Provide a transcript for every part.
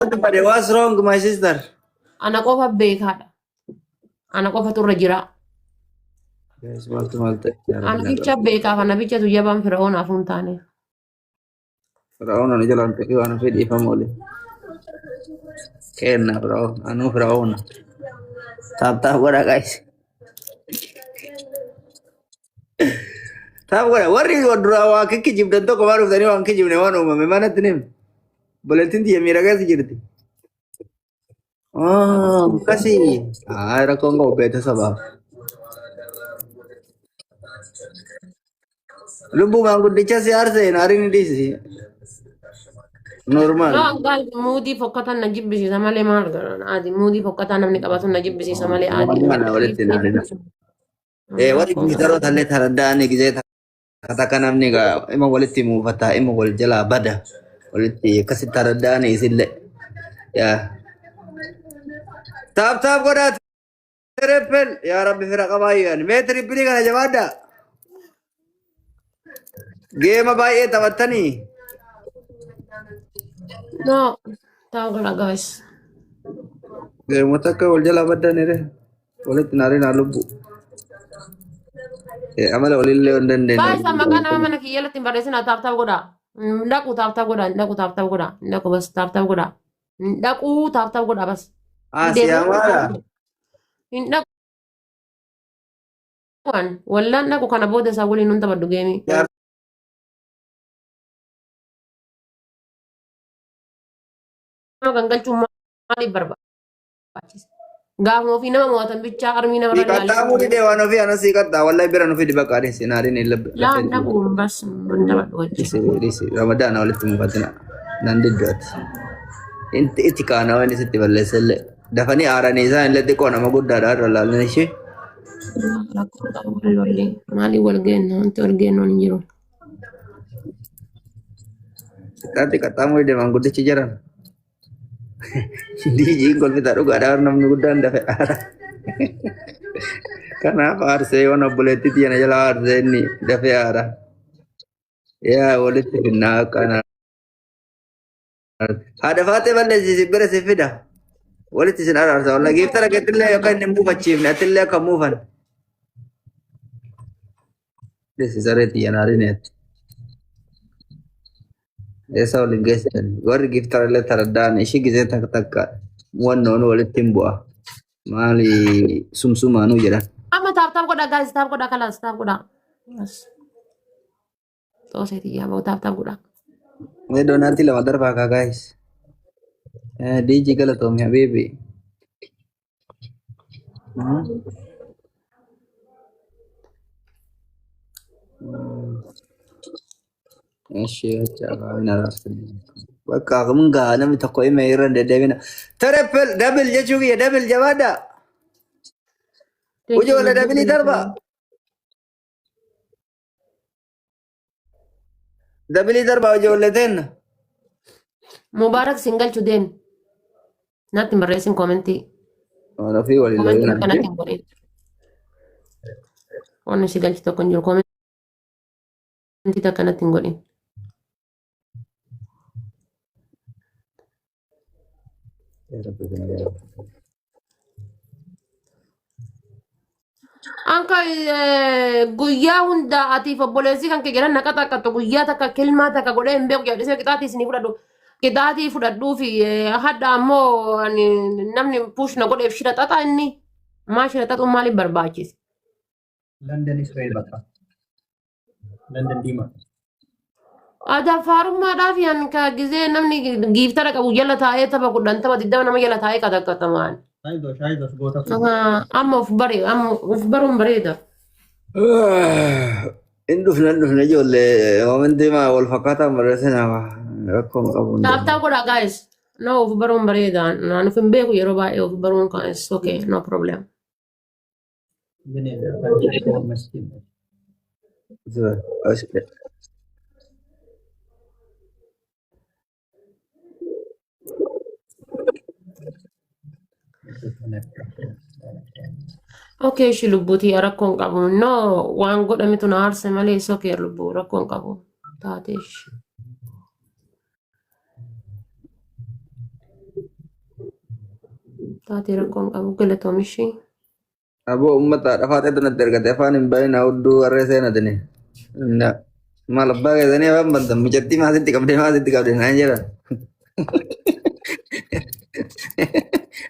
Bade, what's wrong my sister? Ana qofa beekaadha. Ana qofatu irra jira. Guys, maaltu maal ta'e? Yaa Ana Rabbi bicha nagaa. beekaaf ana bichatu jabaan fir'aawwan hafuun taane. Fir'aawwan ani jalaan ta'e waan ofii dhiifama olii. Kenna Fir'aawwan, anuu Fir'aawwan. Taap taap godha guys. Taap godha. Warri duraa waa kikkijibdan tokko waan dhuftanii waan kijibne waan uumame manatti nim. Obboleettiin tiyya miira keessa jirti. Ah, akkasii. Ah, rakkoon qabu beekta sabaaf. Lubbuu maanguddicha si aarsee hin aarin dhiisi. Normaal. No, guys, muudii fokkataan na jibbisiisa malee maal godhan adi muudii fokkataa namni qabatu na jibbisiisa malee adi. Kana walitti hin aarina. Eh, warri giitaroota illee taradda'anii gizee takka takka namni egaa ima walitti muufata, ima wal jalaa bada. Walitti akkasitti taradda'anii isillee. Yaa. Taap taap godhaa triple. Yaa Rabbi fira qabaa yaani. Mee trippilii kana jabaadhaa. Geema baay'ee taphattanii. No, ta'uu godha guys. Geemota akka wal jalaa baddanire. Walitti naarinaa lubbu. Amala walillee hin dandeenye. Guys, maqaa nama mana kiyya jalatti hin barreessinaa taap taap godha. Hin dhaqu taap taap godha, hin dhaqu taap taap godha, hin dhaqu bas taap taap godha. Hin dhaqu taap taap godha bas. Ah, Hin si deemu. amaara. Hin dhaqu an wallaan dhaqu kana booda isaa waliin hin taphadhu geemii. Nama gangalchuun maaliif barbaachisa? Gaafuma ofii nama mo'atan bichaa armii Si namarra qaxxaamuu ilaalee. didee waan ofii ana si qaxxaa wallahi bira nu fidi bakka adeemsi naariin hin labbe. Laan dhaqu bas hin taphadhu wajjin. Dhisi dhisi ramadaana walitti mufatina nan diddu ati. Inti itti kaana waan isitti balleessellee dafanii aaranii isaan illee xiqqoo nama guddaadha irra laallan ishee. Rakkoo qabu wal lollee maaliif wal geenna wanti wal geennu hin jiru. Xiqqaatti qaxxaamuu didee maanguddichi jiran. Diijiin kolfita dhugaadha namni guddaan dafe aara. Kanaaf aarsee waan obboleettii tiyya na jala aarsee inni dafee aara. Yaa walitti finnaa akkana. Haadha faatee balleessi bira si fida. Walitti isin araarsa. Walla giiftara keettillee akka inni hin muufachiifne atillee akka hin muufan. Dhisi saree tiyya naarin ati. Eessa waliin geessan? Warri giiftara illee taraddaan ishii gisee takka takka wannoon walitti hin bu'a. Maali sumsumaanuu jedhan. Amma taap taap godha guys taap godha kalaas taap godha. Bas. Xoosee tiyyaa ba'u taap taap godha. Mee doonaatti lama darbaa kaa gaayis. DJ galatoomi habiibi. Eshi acha hin araarsine. Bakka kun gaa namni tokko hime irra hin deddeebina. Triple double jechuu kiyya double jabaadha. Thank you Ijoollee lubbuu double darba. galatoomi. Double darba ijoollee teenna. Mubaarak sin galchu deemi. Natti hin barreessin koomentii. Waan ofii waliin Koomentii lolina. takka natti hin godhin. Wanni si galchu tokko hin jiru. Koomentii takka natti hin godhin. Yaa Rabbi kana yaa Rabbi. Anka guyyaa hunda atiif obboleessi kan kee jedhan naqa xaqqattu guyyaa takka kilmaa takka godhee hin beeku jedhisee qixaatii isinii fudhadhu. Qixaatii fudhadhuu fi hadha ammoo ani namni push na godheef shira xaxa inni. Maa shira xaxuun maaliif barbaachise? London Israel bakka. London diimaa. Adafaarummaadhaaf yan ka gizee namni giiftara qabu jala taa'ee tapha 10 tapha 20 nama jala taa'ee qaxaqqaxamaan. Ayizoosh ayizoosh goota koo. Amma of bare amma of baruun bareeda. Hin dhufne hin dhufne ijoollee moomentii maa wal fakkaataan barreessina rakkoon qabu hin Taap taap godhaa guys. No of baruun bareeda. Naan of hin beeku yeroo baay'ee of baruun kan is okay no problem. Dandeenye. Okay ishi lubbuutii rakkoon qabu. No waan godhametu na aarse malee is okay lubbuu rakkoon qabu. Taatee ishi. Taatee rakkoon qabu galatoomishii. Aboo uummata dhafaateetu natti ergate afaan hin bahin hudduu warree seenatini. Maal abbaa keessanii afaan bantan mucattii maasitti qabdee maasitti qabdee naan jedhan.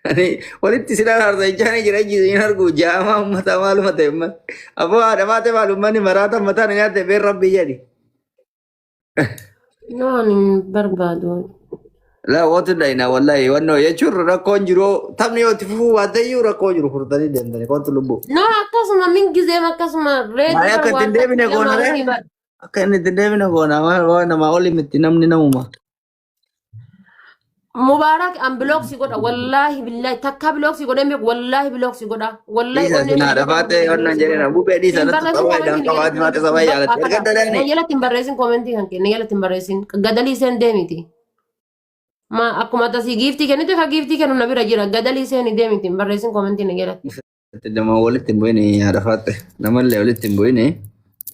Ani walitti si dharaarsa jechaan jira hin argu jaamaa uummata maaluma ta'e uummanni. Aboo haadha baate maal uummanni maraata mataa na nyaate been rabbii jedhi. No, ani hin barbaadu. Laa wootu dhayina wallahi wannoo jechuun rakkoon jiru taphni yoo itti fufuu baate iyyuu rakkoo jiru furtanii deemtanii kootu lubbuu. No, akkasuma min gizeem akkasuma reetii Maal akka bar ittiin waan deebine takka goona lama ree? olii bar. Akka inni ittiin deebine goona maal waan namaa olii miti namni namuma. Mubaarak an block si godha wallaahi billaahi takka block si godhee beeku wallaahi block si godha wallaahi Dhiisa onnee sinaa tana dhafaatee godha wannan block si godha. jedhina bubee dhiisa Hin natti barreessin xabaa idaan koomentii qabaati maate sabaa jaalatti erga na dalaani. jalatti hin barreessin koomentii kan kee na jalatti hin barreessin gadalii seen deemiti. Ma akkuma tasii giiftii kennite ka giiftii kennu na bira jira gadalii seeni deemiti hin barreessin koomentii na jalatti. Nama walitti hin bu'ini haadha faatte namallee walitti hin bu'ini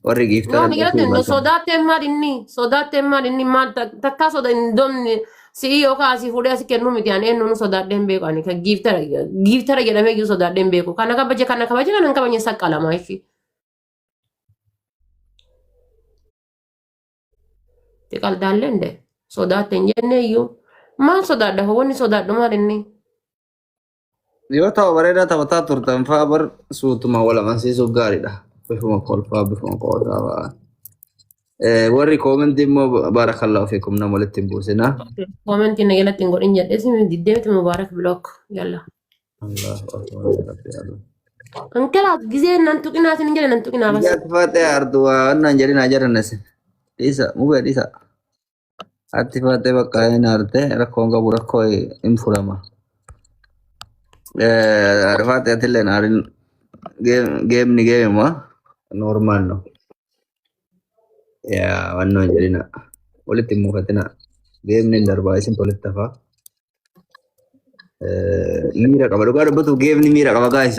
warri No, giiftara ni jalatti dhufuu no baatan. sodaatteen maal inni sodaatteen maal inni maal takkaa soda hin domne si'ii yookaan asii fuudhee asii kennuu miti ani eenyuun sodaadhee hin beeku ani kan giiftara giiftara jedhamee iyyuu sodaadhee hin beeku kana kabaje kana kabaje kana hin kabaje saqqalama ishii. Xiqaldaallee hin sodaatte hin jenne iyyuu maal sodaadha wanni sodaadhu maal inni. Yoo ta'u bareedaa taphataa turtan fa'aa bar suutuma wal amansiisuuf gaariidha. Bifuma kolfaa bifuma qoosaa fa'aa. Warri koomentii immoo baarakallahu fiikum nama walitti hin buusinaa. Koomentii na jalatti hin godhin jedhee si diddeemti Mubaarak block yalla. Allahu akbar ya Rabbi Allah. Ankalaas gizee nan tuqinaa sin jedhe nan tuqinaa bas. Ijaa faatee ardu waan naan jedhin haa jedhan isin. Dhiisa mubee dhiisa. Atti faatee bakka hin aarte rakkoon qabu rakkoo hin furama. Faatee atillee hin aarin geemni geemuma normaal no. Yaa wannoo hin jedhina. Walitti hin muufatina. Geemni hin darbaa isin walitti hafaa. Miira qaba dhugaa dubbatuuf geemni miira qaba gaayisa.